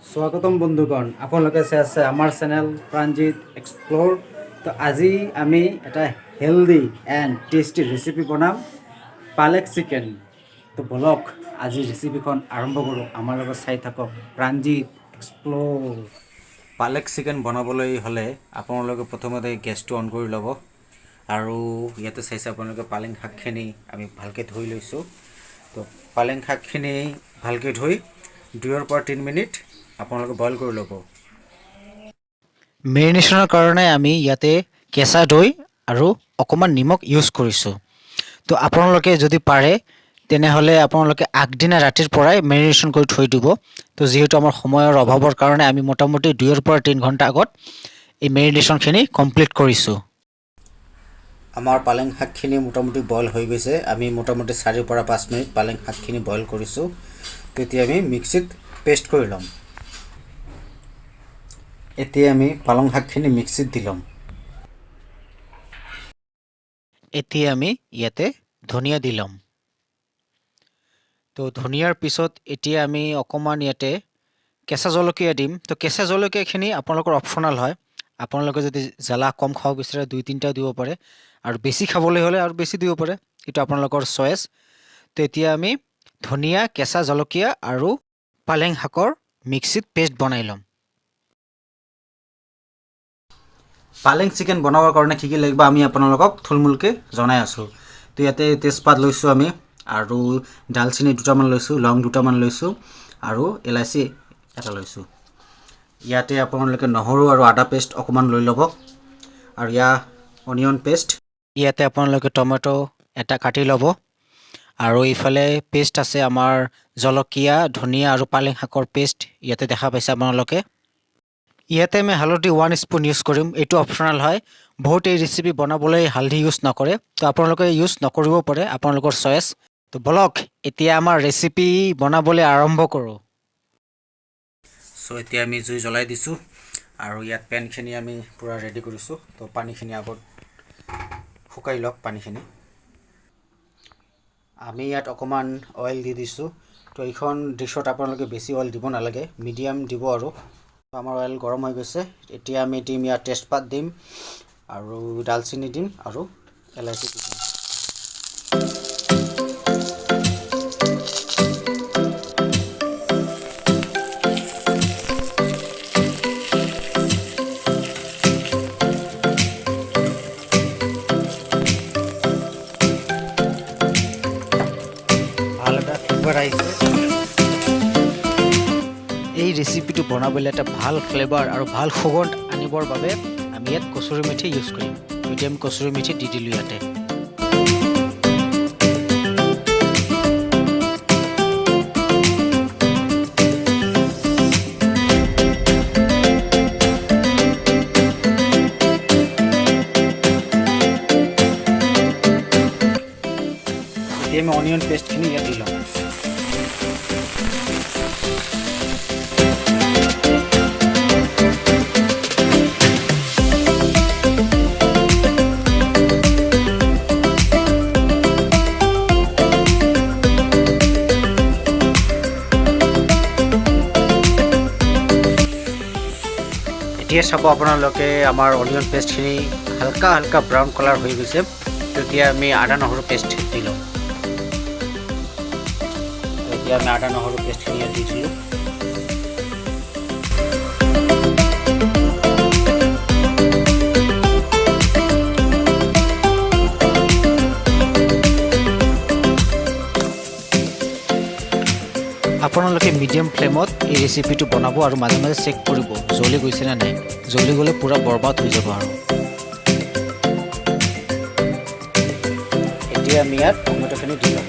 স্বাগতম বন্ধুগণ, আপোনালোকে চাই আছে আমাৰ চেনেল প্ৰাণজিত এক্সপ্ল'ৰ। তো আজি আমি এটা হেল্ডি এণ্ড টেষ্টি ৰেচিপি বনাম, পালেক চিকেন। তো বলক, আজি ৰেচিপিখন আৰম্ভ কৰোঁ। আমাৰ লগত চাই থাকক প্ৰাণজিত এক্সপ্ল'ৰ। পালেক চিকেন বনাবলৈ হ'লে আপোনালোকে প্ৰথমতে গেছটো অন কৰি ল'ব আৰু ইয়াতে চাইছে আপোনালোকে, পালেং শাকখিনি আমি ভালকৈ ধুই লৈছোঁ। তো পালেং শাকখিনি ভালকৈ ধুই 2ৰ পৰা 3 মিনিট আপোনালোকে বইল কৰি ল'ব। মেৰিনেশ্যনৰ কাৰণে আমি ইয়াতে কেঁচা দৈ আৰু অকণমান নিমখ ইউজ কৰিছোঁ। তো আপোনালোকে যদি পাৰে, তেনেহ'লে আপোনালোকে আগদিনা ৰাতিৰ পৰাই মেৰিনেশ্যন কৰি থৈ দিব। তো যিহেতু আমাৰ সময়ৰ অভাৱৰ কাৰণে আমি মোটামুটি 2ৰ পৰা 3 ঘণ্টা আগত এই মেৰিনেশ্যনখিনি কমপ্লিট কৰিছোঁ। আমাৰ পালেং শাকখিনি মোটামুটি বইল হৈ গৈছে। আমি মোটামুটি 4ৰ পৰা 5 মিনিট পালেং শাকখিনি বইল কৰিছোঁ। তেতিয়া আমি মিক্সিত পেষ্ট কৰি ল'ম। এতিয়া আমি পালং শাকখিনি মিক্সিত দি ল'ম। এতিয়া আমি ইয়াতে ধনিয়া দি ল'ম। তো ধনিয়াৰ পিছত এতিয়া আমি অকণমান ইয়াতে কেঁচা জলকীয়া দিম। তো কেঁচা জলকীয়াখিনি আপোনালোকৰ অপশ্যনেল হয়। আপোনালোকে যদি জ্বালা কম খাব বিচাৰে, দুই তিনিটাও দিব পাৰে আৰু বেছি খাবলৈ হ'লে আৰু বেছি দিব পাৰে। এইটো আপোনালোকৰ চইচ। তো এতিয়া আমি ধনিয়া, কেঁচা জলকীয়া আৰু পালেং শাকৰ মিক্সিত পেষ্ট বনাই ল'ম। পালেং চিকেন বনাবৰ কাৰণে কি কি লাগিব, আমি আপোনালোকক থুলমূলকৈ জনাই আছোঁ। তো ইয়াতে তেজপাত লৈছোঁ আমি আৰু ডালচেনি দুটামান লৈছোঁ, লং দুটামান লৈছোঁ আৰু ইলাচি এটা লৈছোঁ। ইয়াতে আপোনালোকে নহৰু আৰু আদা পেষ্ট অকণমান লৈ ল'ব আৰু ইয়াৰ অনিয়ন পেষ্ট। ইয়াতে আপোনালোকে টমেট' এটা কাটি ল'ব আৰু ইফালে পেষ্ট আছে আমাৰ জলকীয়া, ধনিয়া আৰু পালেং শাকৰ পেষ্ট, ইয়াতে দেখা পাইছে আপোনালোকে। ইয়াতে আমি হালধি 1 স্পুন ইউজ কৰিম। এইটো অপশ্যনেল হয়। বহুত এই ৰেচিপি বনাবলৈ হালধি ইউজ নকৰে। তো আপোনালোকে ইউজ নকৰিব পাৰে, আপোনালোকৰ চইচ। তো বলক, এতিয়া আমাৰ ৰেচিপি বনাবলৈ আৰম্ভ কৰোঁ। চ' এতিয়া আমি জুই জ্বলাই দিছোঁ আৰু ইয়াত পেনখিনি আমি পূৰা ৰেডি কৰিছোঁ। তো পানীখিনি আগত শুকাই লওক পানীখিনি। আমি ইয়াত অকণমান অইল দি দিছোঁ। তো এইখন ডিছত আপোনালোকে বেছি অইল দিব নালাগে, মিডিয়াম দিব। আৰু আমাৰ অইল গৰম হৈ গৈছে। এতিয়া আমি দিম ইয়াত তেজপাত দিম আৰু ডালচেনি দিম আৰু এলাইচি দি দিম। ভাল এটা ফ্লেভাৰ আহিছে। এই ৰেচিপিটো বনাবলৈ এটা ভাল ফ্লেভাৰ আৰু ভাল সুগন্ধ আনিবৰ বাবে আমি ইয়াত কচুৰি মেথি ইউজ কৰিম। এতিয়া আমি কচুৰি মেথি দি দিলোঁ ইয়াতে। এতিয়া আমি অনিয়ন পেষ্টখিনি ইয়াত দি ল'ম। এতিয়া চাব আপোনালোকে, আমাৰ অনিয়ন পেষ্টখিনি হালকা হালকা ব্ৰাউন কালাৰ হৈ গৈছে। তেতিয়া আমি আদা নহৰু পেষ্ট দি ল'ম। এতিয়া আমি আদা নহৰু পেষ্টখিনি ইয়াত দি দিলোঁ। আপোনালোকে মিডিয়াম ফ্লেমত এই ৰেচিপিটো বনাব আৰু মাজে মাজে চেক কৰিব জ্বলি গৈছে নে নাই। জ্বলি গ'লে পূৰা বৰবাদ হৈ যাব। আৰু এতিয়া আমি ইয়াত টমেট'খিনি দি ল'ম।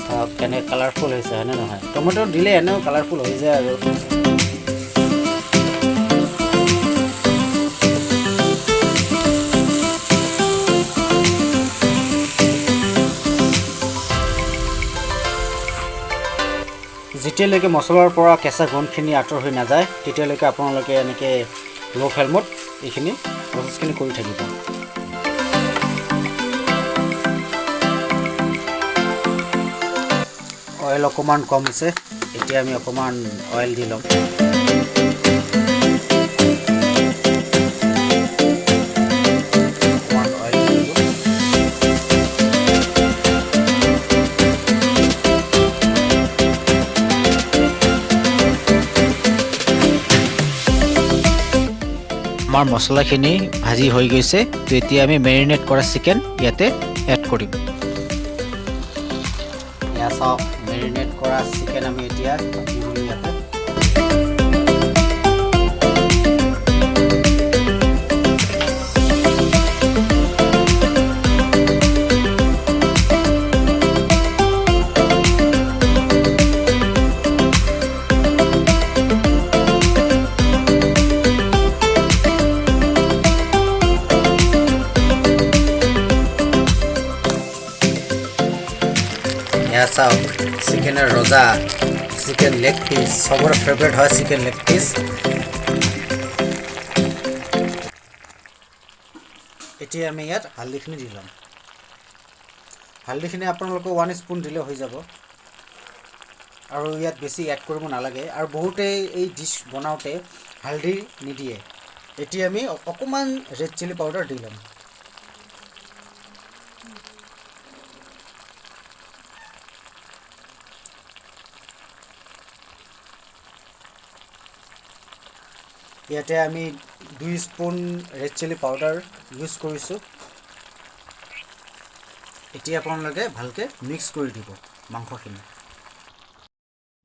চাওক, কেনে কালাৰফুল হৈছে, হয়নে নহয়? টমেট' দিলে এনেও কালাৰফুল হৈ যায়। আৰু যেতিয়ালৈকে মছলাৰ পৰা কেঁচা গোন্ধখিনি আঁতৰ হৈ নাযায়, তেতিয়ালৈকে আপোনালোকে এনেকৈ ল' ফ্লেমত এইখিনি প্ৰচেছখিনি কৰি থাকিব। অইল অকণমান কম হৈছে, এতিয়া আমি অকণমান অইল দি ল'ম। অকণমান অইল দি ল'লোঁ। আমাৰ মছলাখিনি ভাজি হৈ গৈছে। তো এতিয়া আমি মেৰিনেট কৰা চিকেন ইয়াতে এড কৰিম। এয়া চাওক, মেৰিনেট কৰা চিকেন আমি এতিয়া দি দিলোঁ ইয়াতে। এয়া চাওক, চিকেনৰ ৰজা চিকেন লেগ পিচ, চবৰে ফেভৰেট হয় চিকেন লেগ পিচ। এতিয়া আমি ইয়াত হালধিখিনি দি ল'ম। হালধিখিনি আপোনালোকে 1 স্পুন দিলে হৈ যাব, আৰু ইয়াত বেছি এড কৰিব নালাগে। আৰু বহুতে এই ডিছ বনাওঁতে হালধি নিদিয়ে। এতিয়া আমি অকণমান ৰেড চিলি পাউডাৰ দি ল'ম। ইয়াতে আমি 2 spoon red chilli powder use কৰিছোঁ। এতিয়া আপোনালোকে ভালকৈ মিক্স কৰি দিব মাংসখিনি।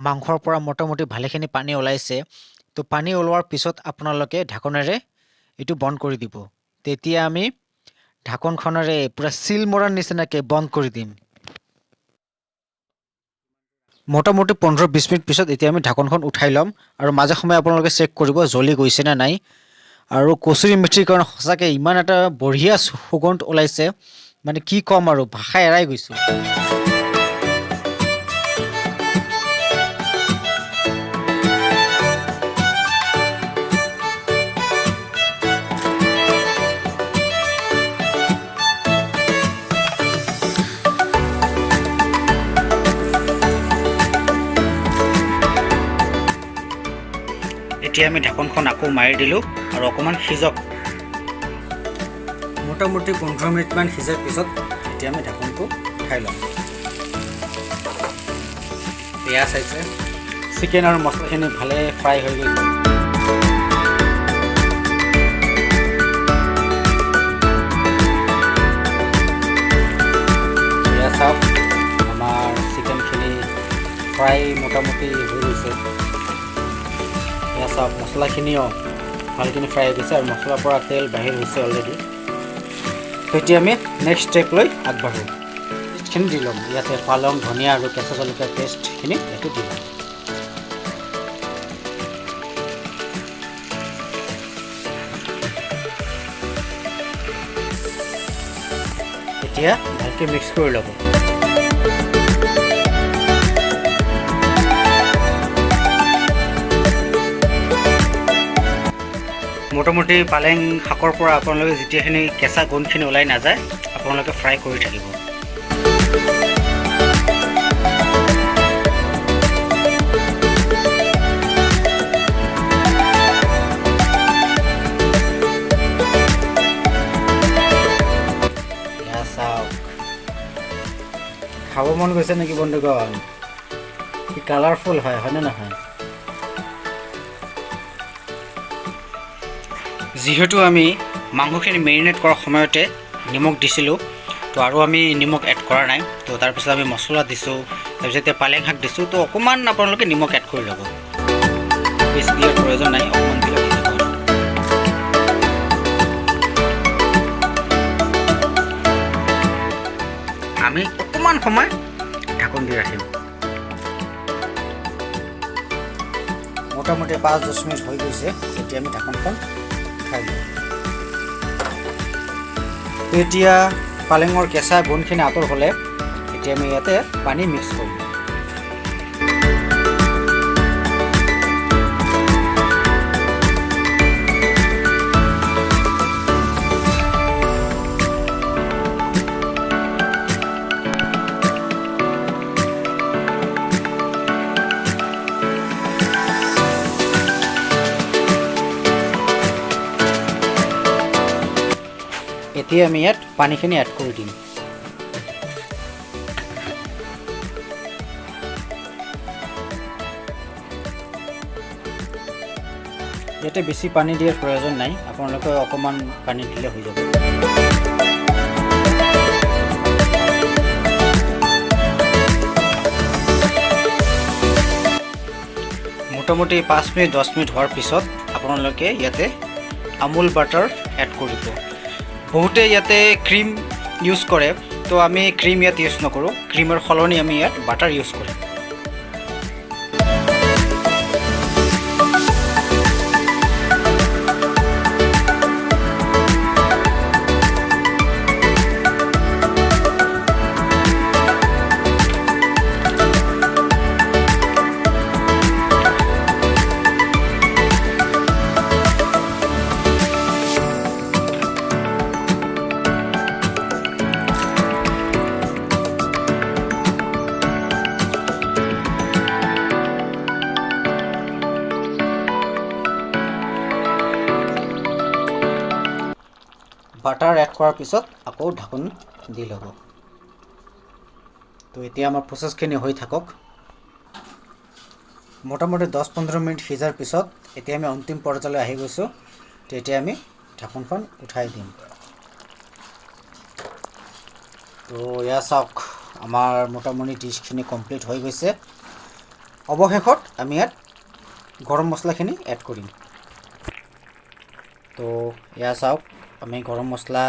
মাংসৰ পৰা মোটামুটি ভালেখিনি পানী ওলাইছে। তো পানী ওলোৱাৰ পিছত আপোনালোকে ঢাকনেৰে এইটো বন্ধ কৰি দিব। তেতিয়া আমি ঢাকনখনেৰে পূৰা চিল মৰাৰ নিচিনাকৈ বন্ধ কৰি দিম। মোটামুটি 15-20 মিনিট পিছত এতিয়া আমি ঢাকনখন উঠাই ল'ম, আৰু মাজে সময়ে আপোনালোকে চেক কৰিব জ্বলি গৈছে নে নাই। আৰু কচুৰি মেথিৰ কাৰণে সঁচাকৈ ইমান এটা বঢ়িয়া সুগন্ধ ওলাইছে, মানে কি ক'ম আৰু, ভাষা এৰাই গৈছোঁ। এতিয়া আমি ঢাকনখন আকৌ মাৰি দিলোঁ আৰু অকণমান সিজক। মোটামুটি 15 মিনিটমান সিজাৰ পিছত এতিয়া আমি ঢাকনটো উঠাই ল'ম। এয়া চাইছে, চিকেন আৰু মছলাখিনি ভালে ফ্ৰাই হৈ গৈছে। এয়া চাওক, আমাৰ চিকেনখিনি ফ্ৰাই মোটামুটি হৈ গৈছে। এয়া চাওক, মছলাখিনিও ভালখিনি ফ্ৰাই হৈ গৈছে আৰু মছলাৰ পৰা তেল বাহিৰ হৈছে অলৰেডি। তেতিয়া আমি নেক্সট ষ্টেপ লৈ আগবাঢ়োঁ। পেষ্টখিনি দি ল'ম। ইয়াতে পালং, ধনিয়া আৰু কেঁচা জলকীয়াৰ পেষ্টখিনি ইয়াতে দি ল'ম। এতিয়া ভালকৈ মিক্স কৰি ল'ব। মোটামুটি পালেং শাকৰ পৰা আপোনালোকে যেতিয়াখিনি কেঁচা গোন্ধখিনি ওলাই নাযায় আপোনালোকে ফ্ৰাই কৰি থাকিব। এয়া চাওক, খাব মন গৈছে নেকি বন্ধুগণ? কি কালাৰফুল হয়, হয়নে নহয়? যিহেতু আমি মাংসখিনি মেৰিনেট কৰাৰ সময়তে নিমখ দিছিলোঁ, তো আৰু আমি নিমখ এড কৰা নাই। তো তাৰপিছত আমি মছলা দিছোঁ, তাৰপিছত এতিয়া পালেং শাক দিছোঁ। তো অকণমান আপোনালোকে নিমখ এড কৰি ল'ব, বেছি দিয়াৰ প্ৰয়োজন নাই, অকণমান দিলে হৈ যাব। আমি অকণমান সময় ঢাকন দি ৰাখিম। মোটামুটি 5-10 মিনিট হৈ গৈছে। এতিয়া আমি ঢাকনখন উঠাই লওঁ। এতিয়া পালেঙৰ কেঁচা গোন্ধখিনি আঁতৰ হ'লে এতিয়া আমি ইয়াতে পানী মিক্স কৰিম। এতিয়া আমি ইয়াত পানীখিনি এড কৰি দিম। ইয়াতে বেছি পানী দিয়াৰ প্ৰয়োজন নাই, আপোনালোকে অকণমান পানী দিলে হৈ যাব। মোটামুটি 5 মিনিট 10 মিনিট হোৱাৰ পিছত আপোনালোকে ইয়াতে আমুল বাটাৰ এড কৰিব। বহুতে ইয়াতে ক্ৰীম ইউজ কৰে, তো আমি ক্ৰীম ইয়াত ইউজ নকৰোঁ। ক্ৰীমৰ সলনি আমি ইয়াত বাটাৰ ইউজ কৰিম। বাটাৰ এড কৰাৰ পিছত আকৌ ঢাকোন দি ল'ব। তো এতিয়া আমাৰ প্ৰচেছখিনি হৈ থাকক। মোটামুটি 10-15 মিনিট সিজাৰ পিছত এতিয়া আমি অন্তিম পৰ্যায়লৈ আহি গৈছোঁ। তো এতিয়া আমি ঢাকোনখন উঠাই দিম। তো এয়া চাওক, আমাৰ মোটামুটি ডিছখিনি কমপ্লিট হৈ গৈছে। অৱশেষত আমি ইয়াত গৰম মছলাখিনি এড কৰিম। তো এয়া চাওক, আমি গৰম মছলা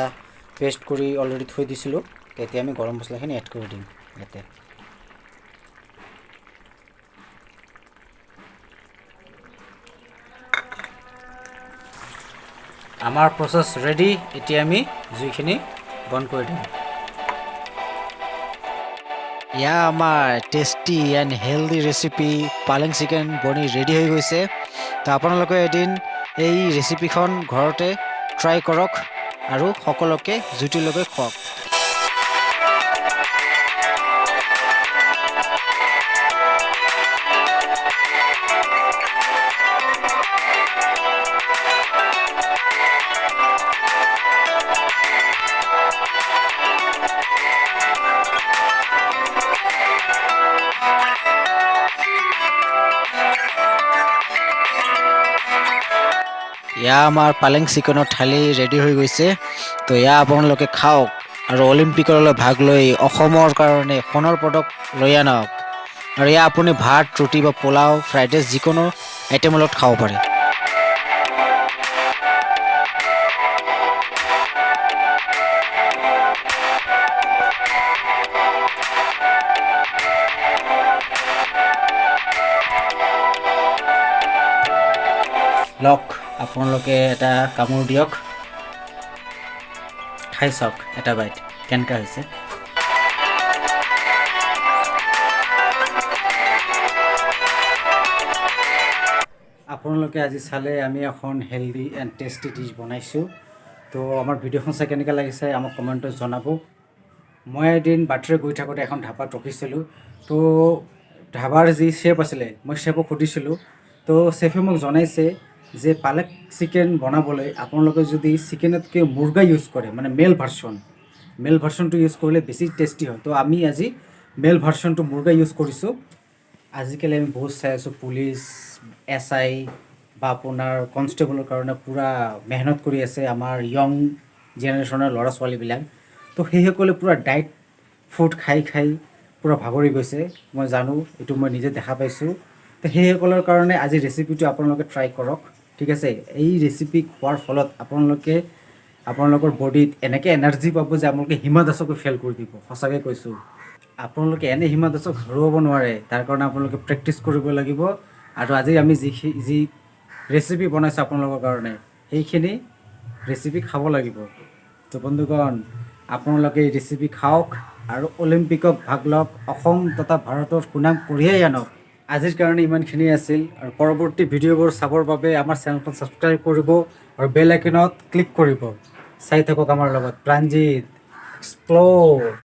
পেষ্ট কৰি অলৰেডি থৈ দিছিলোঁ। তেতিয়া আমি গৰম মছলাখিনি এড কৰি দিম ইয়াতে। আমাৰ প্ৰচেছ ৰেডি। এতিয়া আমি জুইখিনি বন্ধ কৰি দিম। এয়া আমাৰ টেষ্টি এণ্ড হেল্ডি ৰেচিপি পালেং চিকেন বনি ৰেডি হৈ গৈছে। তো আপোনালোকে এদিন এই ৰেচিপিখন ঘৰতে ট্ৰাই কৰক আৰু সকলোকে জুতি লগাই খুৱাওক। এয়া আমাৰ পালেং চিকেনৰ থালি ৰেডি হৈ গৈছে। তো এয়া আপোনালোকে খাওক আৰু অলিম্পিকলৈ ভাগ লৈ অসমৰ কাৰণে সোণৰ পদক লৈ আনক। আৰু এয়া আপুনি ভাত, ৰুটি বা পোলাও, ফ্ৰাইড ৰাইচ যিকোনো আইটেমৰ লগত খাব পাৰে। লওক, আপোনালোকে এটা কামোৰ দিয়ক, খাই চাওক এটা বাইট কেনেকুৱা হৈছে। আপোনালোকে আজি চালে আমি এখন হেল্ডি এণ্ড টেষ্টি ডিছ বনাইছোঁ। তো আমাৰ ভিডিঅ'খন চাই কেনেকুৱা লাগিছে আমাক কমেণ্টত জনাব। মই এদিন বাটেৰে গৈ থাকোঁতে এখন ধাবাত ৰখিছিলোঁ। তো ধাবাৰ যি চেফ আছিলে, মই চেফক সুধিছিলোঁ। তো চেফে মোক জনাইছে যে পালেং চিকেন বনাবলৈ আপোনালোকে যদি চিকেনতকৈ মুৰ্গা ইউজ কৰে, মানে মেল ভাৰ্চনটো ইউজ কৰিলে বেছি টেষ্টি হয়। তো আমি আজি মেল ভাৰ্চনটো মুৰ্গা ইউজ কৰিছোঁ। আজিকালি আমি বহুত চাই আছোঁ, পুলিচ, এছআই বা আপোনাৰ কনষ্টেবলৰ কাৰণে পূৰা মেহনত কৰি আছে আমাৰ য়ং জেনেৰেশ্যনৰ ল'ৰা ছোৱালীবিলাক। তো সেইসকলে পূৰা ডাইট ফুড খাই খাই পূৰা ভাগৰি গৈছে। মই জানো, এইটো মই নিজে দেখা পাইছোঁ। তো সেইসকলৰ কাৰণে আজি ৰেচিপিটো আপোনালোকে ট্ৰাই কৰক, ঠিক আছে? এই ৰেচিপি খোৱাৰ ফলত আপোনালোকে আপোনালোকৰ বডিত এনেকৈ এনাৰ্জি পাব যে আপোনালোকে হিমা দাসকো ফেইল কৰি দিব। সঁচাকৈ কৈছোঁ, আপোনালোকে এনে হিমা দাসক হৰুৱাব নোৱাৰে। তাৰ কাৰণে আপোনালোকে প্ৰেক্টিচ কৰিব লাগিব। আৰু আজি আমি যি ৰেচিপি বনাইছোঁ আপোনালোকৰ কাৰণে, সেইখিনি ৰেচিপি খাব লাগিব। তো বন্ধুগণ, আপোনালোকে এই ৰেচিপি খাওক আৰু অলিম্পিকত ভাগ লওক, অসম তথা ভাৰতৰ সুনাম কঢ়িয়াই আনক। আজিৰ কাৰণে ইমানখিনি আছিল আৰু পৰৱৰ্তী ভিডিঅ'বোৰ চাবৰ বাবে আমাৰ চেনেলখন ছাবস্ক্ৰাইব কৰিব আৰু বেল আইকনত ক্লিক কৰিব। চাই থাকক আমাৰ লগত প্ৰাণজিত এক্সপ্ল'ৰ।